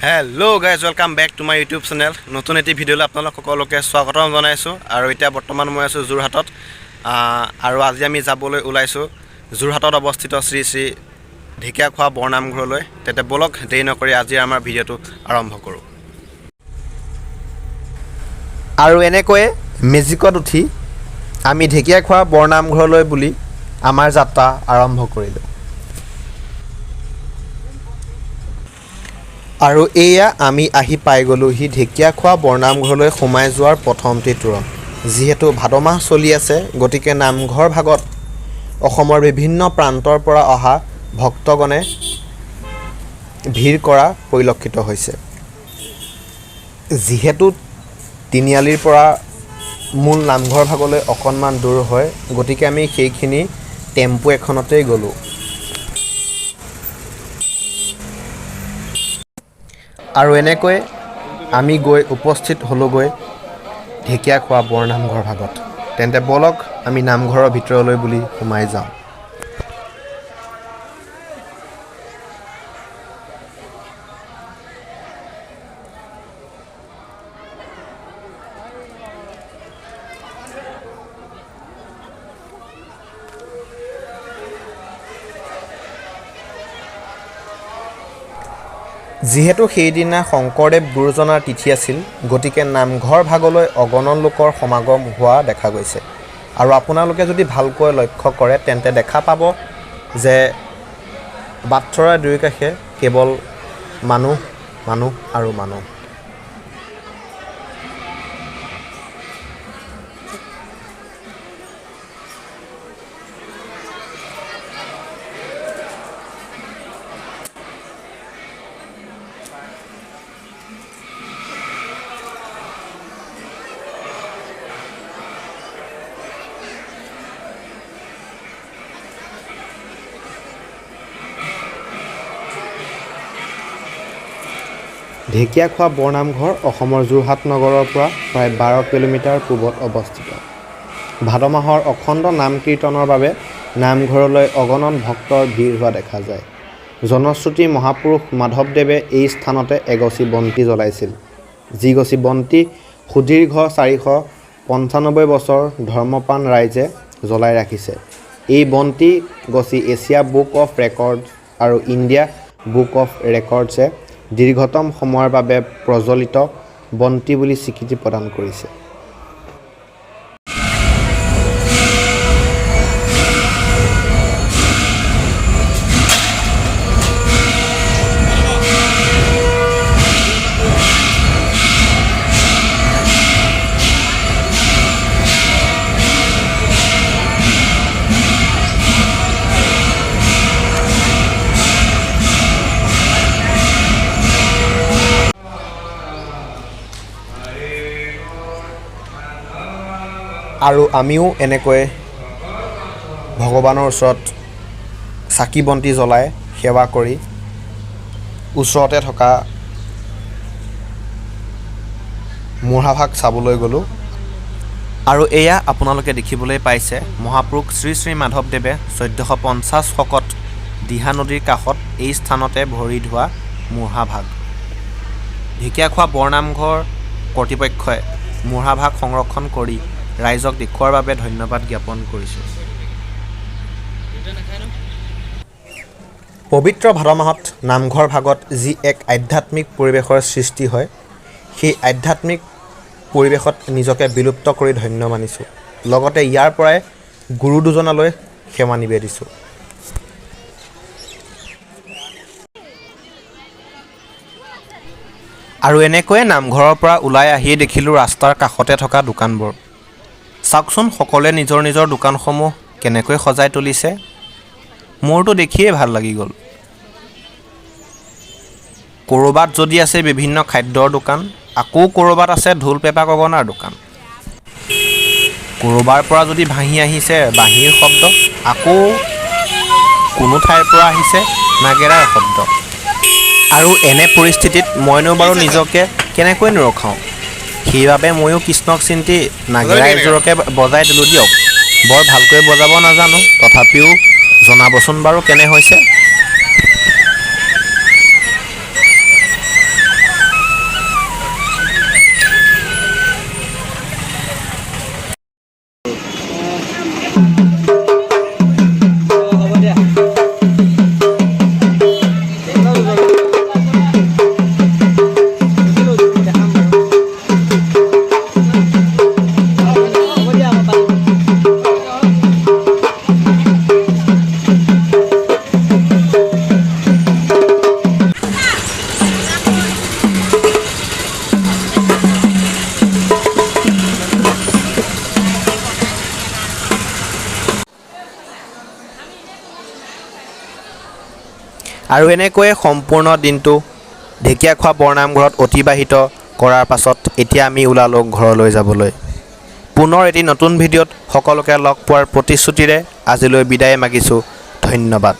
Hello guys, welcome back to my YouTube channel. নতুন এটি ভিডিঅ'লৈ আপোনালোক সকলোকে স্বাগতম জনাইছোঁ। আৰু এতিয়া বৰ্তমান মই আছোঁ যোৰহাটত আৰু আজি আমি যাবলৈ ওলাইছোঁ যোৰহাটত অৱস্থিত শ্ৰী শ্ৰী ঢেকীয়াখোৱা বৰনামঘৰলৈ। তেন্তে ব'লক, দেৰি নকৰি আজি আমাৰ ভিডিঅ'টো আৰম্ভ কৰোঁ। আৰু এনেকৈয়ে মেজিকত উঠি আমি ঢেকীয়াখোৱা বৰনামঘৰলৈ বুলি আমাৰ যাত্ৰা আৰম্ভ কৰিলোঁ। আৰু এয়া আমি আহি পাই গ'লোহি ঢেকীয়াখোৱা বৰনামঘৰলৈ সোমাই যোৱাৰ প্ৰথমটি তোৰণ। যিহেতু ভাদ মাহ চলি আছে, গতিকে নামঘৰ ভাগত অসমৰ বিভিন্ন প্ৰান্তৰ পৰা অহা ভক্তগণে ভিৰ কৰা পৰিলক্ষিত হৈছে। যিহেতু তিনিআলিৰ পৰা মূল নামঘৰ ভাগলৈ অকণমান দূৰ হয়, গতিকে আমি সেইখিনি টেম্পু এখনতেই গ'লোঁ। আৰু এনেকৈ আমি গৈ উপস্থিত হ'লোগৈ ঢেকীয়াখোৱা বৰনামঘৰ ভাগত। তেন্তে ব'লক, আমি নামঘৰৰ ভিতৰলৈ বুলি সোমাই যাওঁ। যিহেতু সেইদিনা শংকৰদেৱ গুৰুজনাৰ তিথি আছিল, গতিকে নামঘৰ ভাগলৈ অগণন লোকৰ সমাগম হোৱা দেখা গৈছে। আৰু আপোনালোকে যদি ভালকৈ লক্ষ্য কৰে, তেন্তে দেখা পাব যে বাটচৰাৰ দুয়োকাষে কেৱল মানুহ, মানুহ আৰু মানুহ। ঢেকীয়াখোৱা বৰনামঘৰ অসমৰ যোৰহাট নগৰৰ পৰা প্ৰায় 12 কিলোমিটাৰ পূবত অৱস্থিত। ভাদ মাহৰ অখণ্ড নাম কীৰ্তনৰ বাবে নামঘৰলৈ অগণন ভক্তৰ ভিৰ হোৱা দেখা যায়। জনশ্ৰুতি, মহাপুৰুষ মাধৱদেৱে এই স্থানতে এগছি বন্তি জ্বলাইছিল, যিগছি বন্তি সুদীৰ্ঘ 495 বছৰ ধৰ্মপ্ৰাণ ৰাইজে জ্বলাই ৰাখিছে। এই বন্তি গছি এছিয়া বুক অফ ৰেকৰ্ডছ আৰু ইণ্ডিয়া বুক অফ ৰেকৰ্ডছে দীৰ্ঘতম সময়ৰ বাবে প্ৰজ্বলিত বন্তি বুলি স্বীকৃতি প্ৰদান কৰিছে। আৰু আমিও এনেকৈ ভগৱানৰ ওচৰত চাকি বন্তি জ্বলাই সেৱা কৰি ওচৰতে থকা মূঢ়াভাগ চাবলৈ গ'লোঁ। আৰু এয়া আপোনালোকে দেখিবলৈ পাইছে, মহাপুৰুষ শ্ৰী শ্ৰী মাধৱদেৱে 1450 শকত দিহা নদীৰ কাষত এই স্থানতে ভৰি ধোৱা মূঢ়াভাগ। ঢেকীয়াখোৱা বৰনামঘৰ কৰ্তৃপক্ষই মূঢ়াভাগ সংৰক্ষণ কৰি ৰাইজক দেখুওৱাৰ বাবে ধন্যবাদ জ্ঞাপন কৰিছোঁ। পবিত্ৰ ভাদ মাহত নামঘৰ ভাগত যি এক আধ্যাত্মিক পৰিৱেশৰ সৃষ্টি হয়, সেই আধ্যাত্মিক পৰিৱেশত নিজকে বিলুপ্ত কৰি ধন্য মানিছোঁ। লগতে ইয়াৰ পৰাই গুৰু দুজনালৈ সেৱা নিবেদিছোঁ। আৰু এনেকৈয়ে নামঘৰৰ পৰা ওলাই আহিয়ে দেখিলোঁ ৰাস্তাৰ কাষতে থকা দোকানবোৰ। চাওকচোন, সকলোৱে নিজৰ নিজৰ দোকানসমূহ কেনেকৈ সজাই তুলিছে। মোৰতো দেখিয়েই ভাল লাগি গ'ল। ক'ৰবাত যদি আছে বিভিন্ন খাদ্যৰ দোকান, আকৌ ক'ৰবাত আছে ঢোল, পেঁপা, গগনাৰ দোকান। ক'ৰবাৰ পৰা যদি ভাহি আহিছে বাঁহীৰ শব্দ, আকৌ কোনো ঠাইৰ পৰা আহিছে নাগেৰাৰ শব্দ। আৰু এনে পৰিস্থিতিত মইনো বাৰু নিজকে কেনেকৈ নৰখাওঁ? সেইবাবে ময়ো কৃষ্ণক চিন্তি নাগেৰা এযোৰকে বজাই দিলোঁ দিয়ক। বৰ ভালকৈ বজাব নাজানো, তথাপিও জনাবচোন বাৰু কেনে হৈছে। আৰু এনেকৈয়ে সম্পূৰ্ণ দিনটো ঢেকীয়াখোৱা বৰনামঘৰত অতিবাহিত কৰাৰ পাছত এতিয়া আমি ওলালোঁ ঘৰলৈ যাবলৈ। পুনৰ এটি নতুন ভিডিঅ'ত সকলোকে লগ পোৱাৰ প্ৰতিশ্ৰুতিৰে আজিলৈ বিদায় মাগিছোঁ। ধন্যবাদ।